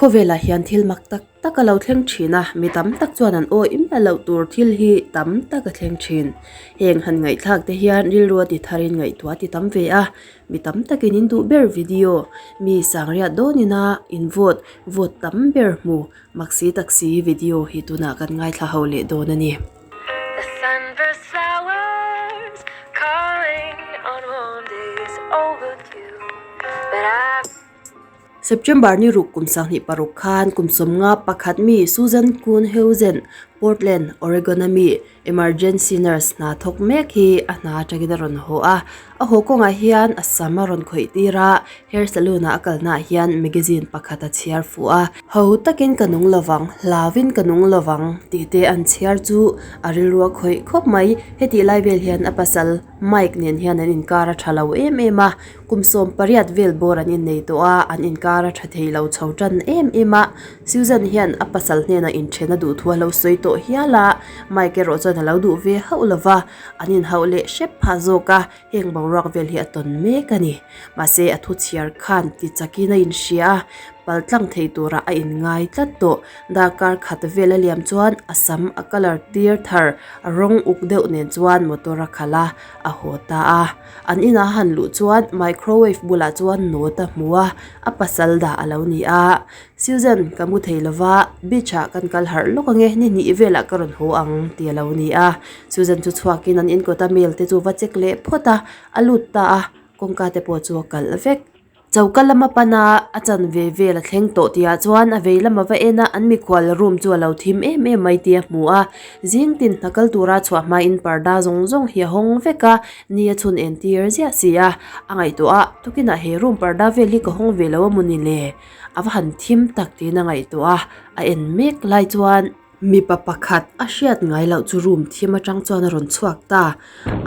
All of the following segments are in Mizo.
Khawvelah hian thil mak tak tak a lo thleng thin a, mi tam tak chuan an awih miah loh tur thil hi tam tak a thleng thin. Heng han ngaihthlak te hian rilru a ti tharin ngaihtuah a ti tam ve a, mi tam takin in duh ber video, mi sangriat dawnin a in vote, vote tam ber hmu Maksi taksi video hi tunah kan ngaithla ho leh dawn a ni. September ni ruk kum 25 khan kum 51 mi Susan Kuhnhausen, Portland, Oregon a mi emergency nurse hna thawk mek hi a hna atangin a rawn haw a. A haw kawngah hian a sam a rawn khawih tir a, hair salon ah a kalnaah hian magazine pakhat a chhiar fuh a. Ho takin ka nung lovang, hlauvin ka nung lovang tih te an chhiar chu a rilru a khawih khawp mai. Hetih lai vel hian a pasal Mike nen hian an inkar a tha lo em em a, kum 18 vel bawr an innei tawh a, an inkar a tha thei lo chho tan em em a. Susan hian a pasal hnenah inthen a duh thu a lo sawi tawh hial a, Mike erawh chuan a lo duh ve hauh lo va, an inhauh leh hrep phah zawk a, heng boruak vel hi a tawn mek a ni. Mahse a thu chhiar khan ti chakin a inhria a, paltlang thei turah a inngai tlat tawh. Darkar khat vel a liam chuan a sam a colour tir thar a rawng uk deuh nen chuan motor a khalh a, a haw ta a. An inah a han luh chuan microwave bulah chuan note a hmu a, a pasal dah a lo ni a. Susan, ka mu thei lova, beach ah kan kal harh lawk ange, ni hnih velah ka rawn haw ang tih a lo ni a. Susan chu chhuakin an inkawta mail te chu va check leh phawt a, a lut ta a, kawngka te pawh chu a kalh vek. Choka lama pana a chanve vel a thleng tawh tihah chuan a vei lama va en a, an mikhual room chu a lo thim em em mai tih a hmu a. Zing tin hna kal tura chhuah hmain parda zawng zawng hi a hawng vek a, ni a chhun en tir ziah si a. A ngaihtuah a, tukinah he room parda vel hi ka hawng ve lo a maw ni le? A va han thim tak tiin a ngaihtuah a, a en mek lai chuan. Mipa pakhat a hriat ngai loh chu room thim atang chuan a rawn chhuak ta,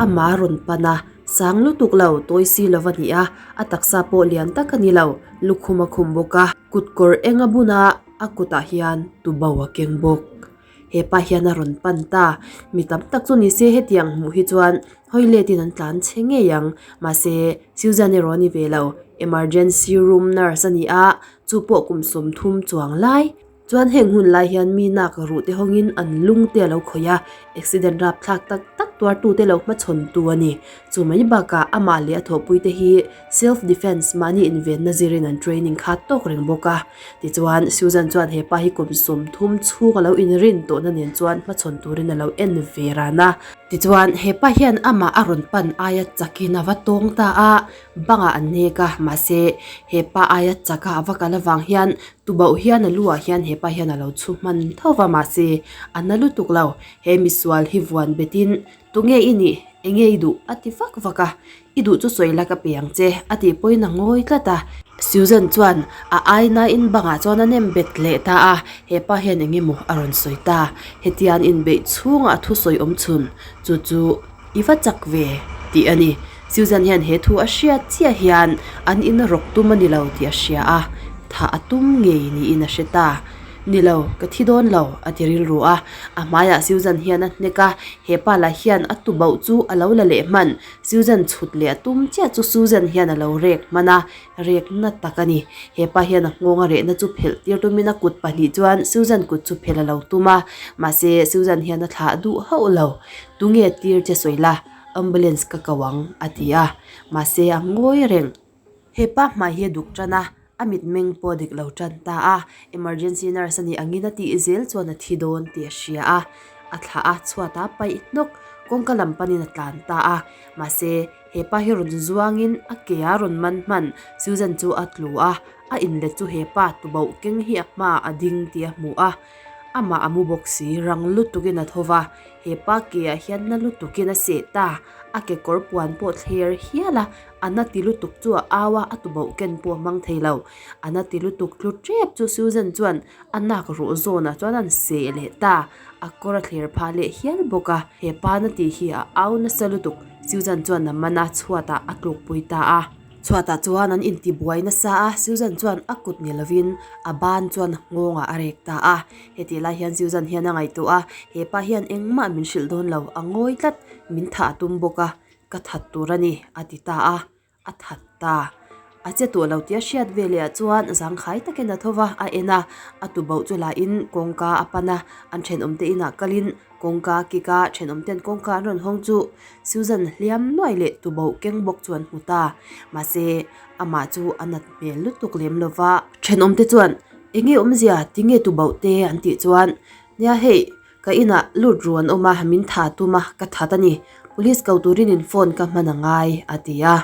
amah a rawn pan a, sang lutuk lo, tawi si lo a ni a, a taksa pawh lian tak a ni lo, lukhum a khum bawk a, kut kawr eng a bun a, a kutah hian tubo a keng bawk. Hepa hian a rawn pan ta, mi tam tak chu ni se hetiang hmuh hi chuan hawi letin an tlan chhe ngei ang, mahse Susan erawh a ni ve lo, emergency room nurse a ni a, chu pawh kum 30 chuang lai. Chuan heng hun lai hian mi nak ruh te hawngin an lung te a lo khawih a, accident rapthlak tak tak tuartu te lo hmachhawn tu a ni. Chu mai bakah amah leh a thawhpui te hi self defence mahni invenna zirin an training kha tawk reng bawk a. Tichuan Susan chuan he pa hi kum 30 chhung a lo inrin tawhna nen chuan hmachhawn turin a lo en ve ran a. Tichuan he pa hian amah a rawn pan aia chakin a va tawng ta a, bangah an nek a, mahse he pa aia chaka a va kal avang hian Tubauh hian a lu ah hian hepa hian a lo chhu hman tho va mahse a na lutuk lo he misual hi vuan bet in tunge i nih enge i duh a ti vak vak a i duh chu sawi la ka pe ang che a tih pawhin a ngawi tlat a Susan chuan a aina in bangah chuan a nem bet leh ta a hepa hian eng emaw a rawn sawi ta hetiang inbeih chhungah a thusawi awm chhun chu chu i va chak ve tih a ni. Susan hian he thu a hriat chiah hian an in rawk tum a ni lo tih a hria a, thah a tum ngei niin a hre ta. Ni lo, ka thi dawn lo, a ti rilru a. A hmaiah Susan hian a hnek a, he pa lah hian a tu bauh chu a lo la leh hman. Susan chhut leh a tum chiah chu Susan hian a lo rek hman a, rek na tak a ni. He pa hian a nghawng a rehna chu phelh tir tumin a kut pahnih chuan Susan kut chu phelh a lo tum a, mahse Susan hian a thlah duh hauh lo. Tunge tir che sawi la? Ambulance ka ko ang, a ti a. Mahse a ngawi reng. He pa hmai hi a duk tan a, a mitmeng pawh a dik lo tan ta a. Emergency nurse a nih angin a tih zel chuan a thi dawn tih a hria a. A thlah a, chhuat a paih hnawk, kawngka lam panin a tlan ta a. Mahse, he pa hi rawn zuangin a ke a rawn man hman. Susan chu a tlu a, a inlet chu he pa tubauh keng hi a hmaah a ding tih a hmu a. Amah a mu bawk si, rang lutukin a tho va. He pa ke ah hian na lutukin a seh ta, a kekawr puan pawh thler hial a, a na ti lutuk chu a au a, a tubauh ken pawh a hmang thei lo. A na ti lutuk tlu tep chu Susan chuan a nak ruh zawnah chuan an seh leh ta, a kawr a thler phah leh hial bawk a. He pa na tih hi a au nasa lutuk, Susan chuan a man a, chhuatah a tlukpui ta a. Chhuatah chuan an intibuai nasa a, Susan chuan a kut ni lovin a ban chuan nghawngah a rek ta a. Hetih lai hian Susan hian a ngaihtuah a, he pa hian engmah min hrilh dawn lo, a ngawi tlat, min thah a tum bawk a, ka that tur a ni, a ti ta a, a that ta. A che tawh lo tih a hriat ve leh ah chuan zangkhai takin a tho va, a en a, a tuboh chu la in kawngka a pan a, an thenawm te inah kalin kawngka a kik a, thenawm ten kawngka an rawn hawng chu Susan hliam nuai leh tuboh keng bawk chu an hmu ta. Mahse, amah chu a nat hmel lutuk lem lo va. Thenawm te chuan, Enge awmzia, tinge tuboh te an tih chuan, Nia hei, Ka inah lut ru an awm a, min tha tum a, ka that a ni. Police ko turin in phone ka hman a ngai, a ti a.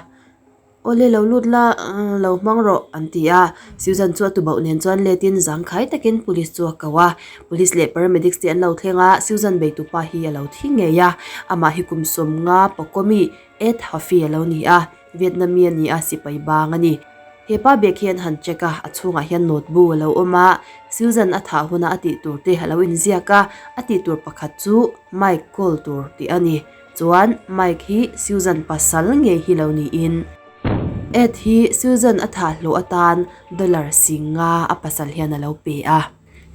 Awle lo lut la, lo hmang rawh, an ti a. Susan chu a tubauh nen chuan letin zangkhai takin police chu a ko a. Police leh paramedics te an lo thleng a, Susan beitupa hi a lo thi ngei a. Amah hi kum 50 Pakomi Ed Huffy a lo ni a. Vietnam-i a ni a, sipai bang a ni. He pa bag hi an han check a, a chhungah hian note bu a lo awm a, Susan a thah huna a tih tur te a lo inziak a, a tih tur pakhat chu Mike call tur tih a ni. Chuan Mike hi Susan pasal ngei hi lo niin Ed hi Susan a thah hlawh atan dollar 50 a pasal hian a lo pe a.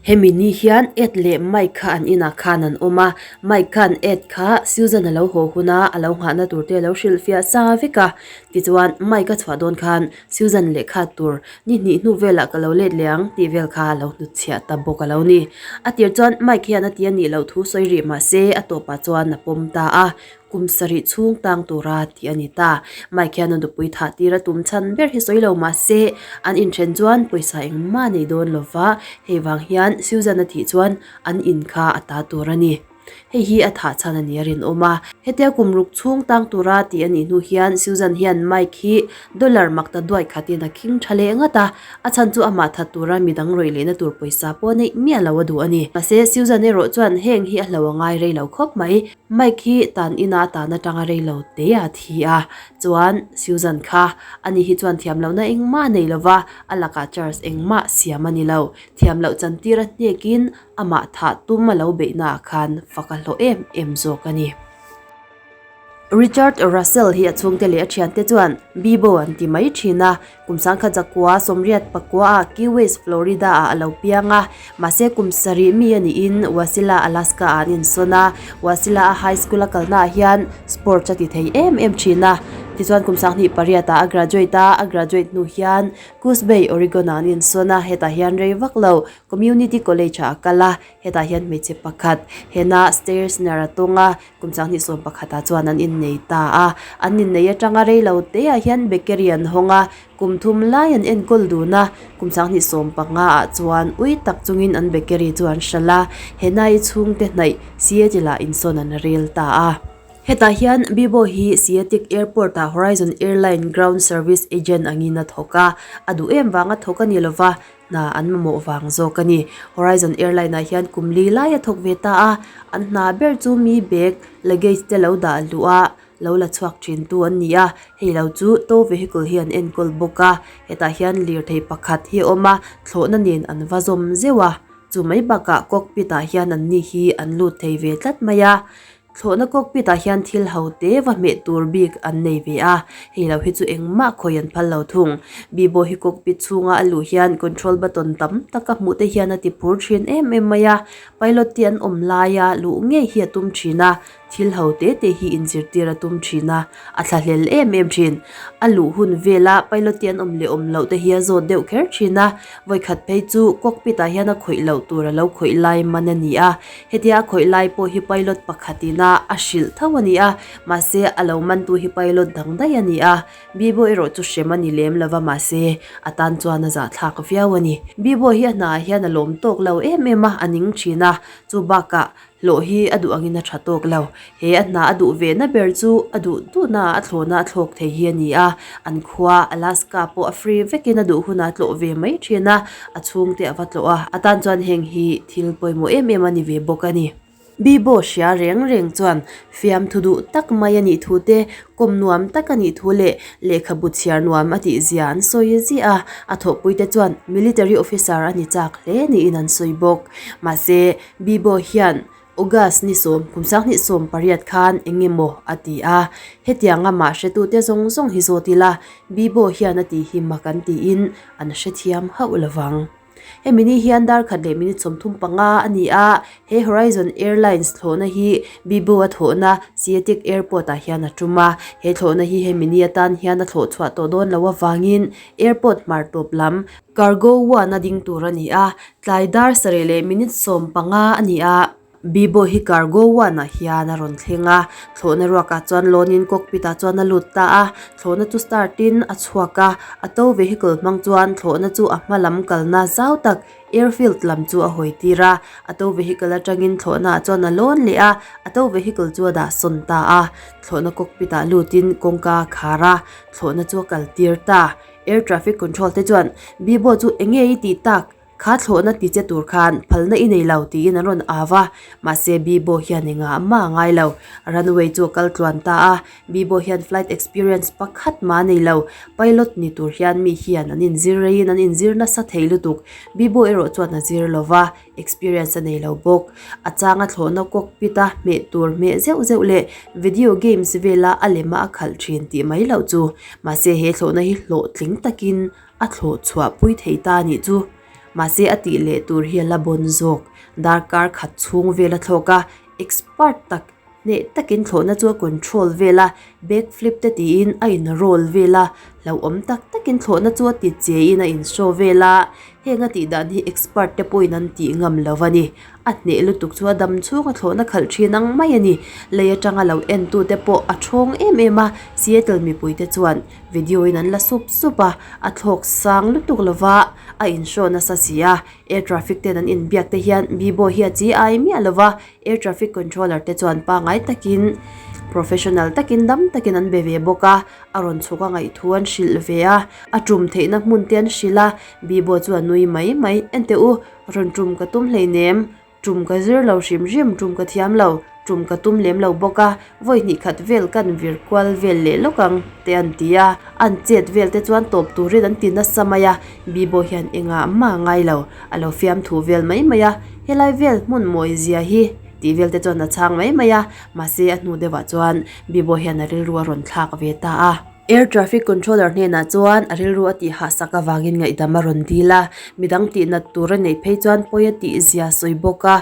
Hemi ni hian Ed leh Mike kha an inah khan an awm a, Mike khan Ed kha Susan a lo haw huna a lo nghahna tur te a lo hrilhfiah sa vek a. Tichuan, Mike a chhuah dawn khan Susan lehkha tur ni hnih hnu velah ka lo let leh ang tih vel kha a lo hnutchhiah ta bawk a lo ni. A tir chuan Mike hian a ti a nih loh thu sawi rih mahse a tawpah chuan a pawm ta a. Kum sarih chhung tang tura tih a ni ta. Mike hian a nupui thah tir a tum chhan ber hi sawi lo mahse an inthen chuan pawisa engmah a nei dawn lo va, hei vang hian Susan a thih chuan an in kha a ta tur a ni. Hei hi a thah chhan a ni a rinawm a. Hetia kum ruk chhung tang tura tih a nih hnu hian Susan hian Mike hi dollar mak ta duai khatin a khing tha leh ngat a, a chhan chu amah that tura midang rawih lehna tur pawisa pawh neih miah lo a duh a ni. Mahse Susan erawh chuan heng hi a hlo a ngai rei lo khawp mai. Mike hi tan ina tan atanga rei lo te a thi a, chuan Susan kha ani hi chuan thiam lohna engmah a nei lova, a lakah charge engmah siam a ni lo. Thiam loh chantir a hnekin amah thah tum a lo beihna ah khan fak a hlawh em em zawk a ni. Richard Russell hi a chhungte leh a thiante chuan Bebo an ti mai thin a, Kum sangkhat zakua 84 ah Key West, Florida ah a lo piang a, mahse kum sarih mi a niin Wasilla, Alaska ah an insawn a. Wasilla a high school a kalna ah hian sports a ti thei em em thin a. Tichuan kum 28 ah a graduate a, a graduate hnu hian Coos Bay, Oregon ah an insawn a, hetah hian rei vak lo Community College ah a kal a, hetah hian hmeichhe pakhat Hannah Stersner a tawng a. Kum 2011 ah chuan an innei ta a, an innei atanga rei lo te ah hian bakery an hawng a, kum thum lai an enkawl dun a, kum 2015 ah chuan ui tak chungin an bakery chu an hralh a, Henai chhungte hnaih Seattle ah insawn an rel ta a. Hetah hian Bibo hi Seatic Airport ah Horizon Airline Ground Service Agent angin a thawk a, a duh em vanga thawk a ni lova, Hna an mamawh vang zawk a ni. Horizon Airline ah hian kum li lai a thawk ve ta a, an hna ber chu mi bag, luggage te lo dah luh a, lo la chhuak thin tu an ni a, hei lo chu tow vehicle hi an enkawl bawk a, hetah hian lirthei pakhat hi a awm a, thlawhna nen an va zawm zeuh a, chu mai bakah cockpit ah hian an ni hi an lut thei ve tlat mai a. Thlawhna cockpit ah hian thil ho te va hmeh tur bik an nei ve a, hei lo hi chu engmah khawi an phal lo thung. Bibo hi cockpit chhunga a luh hian control button tam tak a hmuh te hian a ti phur thin em em mai a, pilot te an awm laia luh ngei hi a tum thin a, thil ho te te hi inzirtir a tum thin a, a thlahlel em em thin. A luh hun vela pilot te an awm leh awm loh te hi a zawt deuh kher thin a, vawikhat phei chu cockpit ah hian a khawih loh tur a lo khawih lai man a ni a, Hetia a khawih lai pawh hi pilot pakhatin a a hrilh tho a ni a, mahse a lo mantu hi pilot dang daih a ni a. Bibo erawh chu hrem a ni lem lova mahse a tan chuan a zahthlak viau a ni. Bibo hi a hnaah hian a lawm tawk lo em em a, a ning thin a, chu bakah hlawh hi a duh angin a tha tawk lo. He a hna a duh ve na ber chu a duh duhna a thlawhna a thlawk thei hi a ni a, an khua Alaska pawh a free vekin a duh hunah a tlawh ve mai thin a, a chhungte a va tlawh a, a tan chuan heng hi thil pawimawh em em a ni ve bawk a ni. Bibo hria reng reng chuan fiamthu duh tak mai a nih thu te, kawm nuam tak a nih thu leh lehkhabu chhiar nuam a tih zia an sawi ziah a, a thawhpuite chuan military officer a ni chak hle niin an sawi bawk. Mahse, Bibo hian August ni sawm kum 2018 khan eng emaw a ti a, hetiang amah hretute zawng zawng hi zawt ila, Bibo hian a tih hi mak an tiin an hrethiam hauh lovang. Hemi ni hian dar khat leh minute 35 a ni a, he Horizon Airlines thlawhna hi Bibo a thawhna Seatic Airport ah hian a tum a. He thlawhna hi hemi ni atan hian a thlawh chhuah tawh dawn loh avangin airport hmar tawp lam Cargo one a ding tur a ni a, tlai dar sarih leh minute 15 a ni a. Bibo hi Cargo one ah hian a rawn thleng a, thlawhna ruakah chuan lawnin cockpit ah chuan a lut ta a, thlawhna chu start in a chhuak a, a tow vehicle hmang chuan thlawhna chu a hma lam kalna zau tak airfield lam chu a hawi tir a, a tow vehicle atangin thlawhna ah chuan a lawn leh a, a tow vehicle chu a dah sawn ta a, thlawhna cockpit ah lutin kawngka a khar a, thlawhna chu a kal tir ta. Air traffic control te chuan Bibo chu enge i tih tak? Kha thlawhna ti che tur khan phalna i nei lo tiin an rawn au a, mahse Bibo hian engah mah a ngai lo. Runway chu a kal tluan ta a, Bibo hian flight experience pakhat mah a nei lo. Pilot ni tur hian mi hian an inzir reiin an inzir nasa thei lutuk. Bibo erawh chuan a zir lo va, experience a nei lo bawk. A changa thlawhna cockpit a hmeh tur hmeh zeuh zeuh leh video games vela a lema a khalh thin tih mai loh chu. Mahse he thlawhna hi hlawhtling takin A thlawh chhuah pui thei ta anih chu. Mahse a tih leh tur hi a la bawn zawk. Darkar khat chhung vel a thlawk a, expert tak hneh takin thlawhna chu a control vel a, back flip te tiin a in roll vel a, hlauhawm tak takin thlawhna chu a ti che in a in show vel a, heng a tih dan hi expert te pawhin an tih ngam lo a ni. A hneh lutuk chu a dam chhung a thlawhna khalh thin ang mai a ni. Lei atanga lo en tu te pawh a thawng em em a, Seattle mipui te chuan video in an la sup sup a, a thlawk sang lutuk lova a inhraw nasa si a, air traffic ten an inbiak te hian Bibo hi a chi ai miah lova, air traffic controller te chuan pangngai takin professional takin dam takin an be ve bawk a, a rawn chhuk a ngaihthu an hrilh ve a, a tum theihna hmun te an hrilh a, Bibo chu a nui mai mai, enteh u. Rawn tum ka tum hleinem, tum ka zir lo hrim hrim, tum ka thiam lo, tum ka tum lem lo bawk a, vawi hnih khat vel kan vir kual vel leh lawk ang te an ti a, an chet vel te chuan tawp turin an ti nasa mai a, Bibo hian engah mah a ngai lo, a lo fiamthu vel mai mai a, helai vel hmun mawi zia hi tih vel te chuan a chhang mai mai a, mahse a hnu deuhah chuan Bibo hian a rilru a rawn thlak ve ta a. Air traffic controller hnenah chuan a rilru a tih hah sak avangin ngaihdam a rawn dil a, midang tih nat tur a neih phei chuan pawi a tih zia sawi bawk a.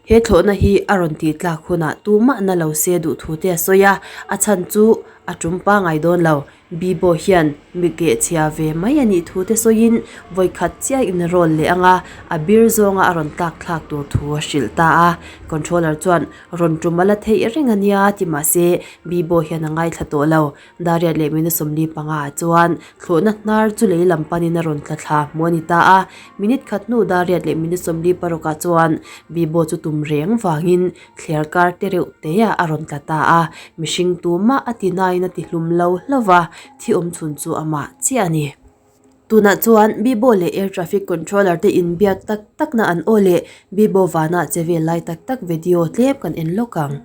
He thlawhna hi a rawn tih tlak hunah tumah na lo se duh thu te a sawi a, a chhan chu a tum pangai dawn lo. Bibo hian mi keh chhia ve mai a nih thu te sawiin vawikhat chiah in roll leh ang a, a bir zawnga a rawn tlak thlak tur thu a hrilh ta a. Controller chuan rawn tum a la theih reng a nia ti mahse Bibo hian a ngaithla tawh lo. Dariat leh minute 45 ah chuan thlawhna hnar chu lei lam panin a rawn tla thla hmu a ni ta a, minute khat hnu Dariat leh minute 46 ah chuan Bibo chu tum reng vangin thliar kar te reuh te ah a rawn tla ta a, mihring tumah a ti nain a ti hlum lo hlauh va, thi awm chhun chu amah chiah a ni. Tunah chuan Bibo leh Air Traffic Controller te inbiak tak takna an aw leh Bibo vana che vel lai tak tak video tlem kan en lawk ang.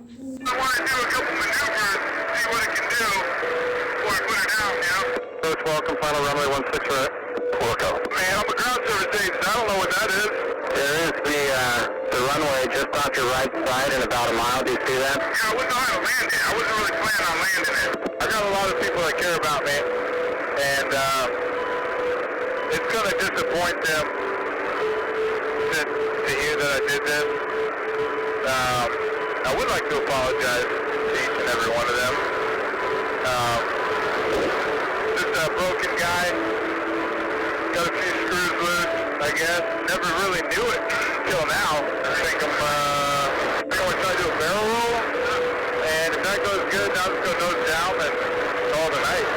And it's gonna disappoint them to to hear that I did this. Um, I would like to apologize to each and every one of them. Um, just a broken guy, got a few screws loose, I guess. Never really knew it till now. I think I'm, uh, I think I'm gonna try to do a barrel roll, and if that goes good, I'll just go nose down and call it a night.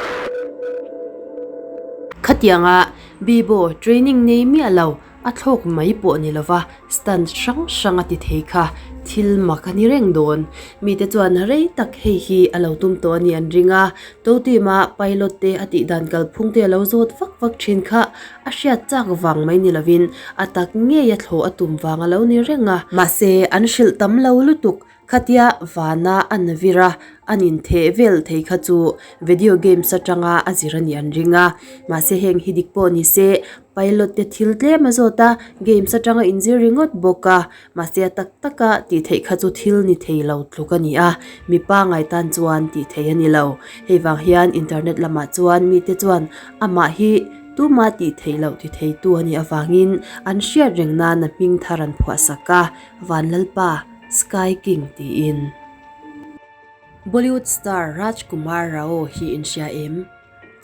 Khatianga Bibo training nei miah lo a thlawk mai pawh ni lova stunt hrang hrang a ti thei kha thil mak a ni reng dawn. Mite chuan rei tak hei hi a lo tum tawh a ni an ring a, Toteam-a pilot te a tih dan kalphung te a lo zawt vak vak thin kha a hriat chak vang mai ni lovin a tak ngei a thlawh a tum vang a lo ni reng a. Mahse an hrilh tam lo lutuk Khatia vana an vir a, an intheh vel thei kha chu video games atanga a zir a nih an ring a. Mahse heng hi dik pawh ni se, pilot te thil tlem a zawt a, games atanga inzir ringawt bawk a. Mahse a tak taka tih theih kha chu thil ni thei lo tluk a ni a, mi pangai tan chuan tih theih a ni lo. Hei vang hian internet lamah chuan mite chuan amah hi. Tuma tih theih loh ti theitu a nih avangin an hriat reng nan a hming thar an phuah sak a, Vanlalpa, Sky King tiin. Bollywood star Raj Kumar Rao hi in hria em?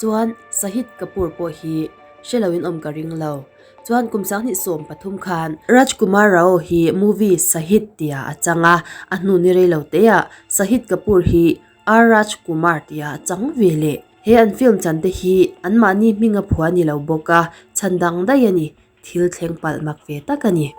Chuan Shahid Kapoor pawh hi hre loin awm ka ring lo. Chuan kum 2013 khan Raj Kumar Rao hi movie Shahid tia a chang a, a hnu ni rei lo teah Shahid Kapoor hi R Raj Kumar tia a chang ve leh. He an film chan te hi anmahni hming a phua ni lo bawk a, chhan dang daih a ni. Thil thleng palh mak ve tak a ni.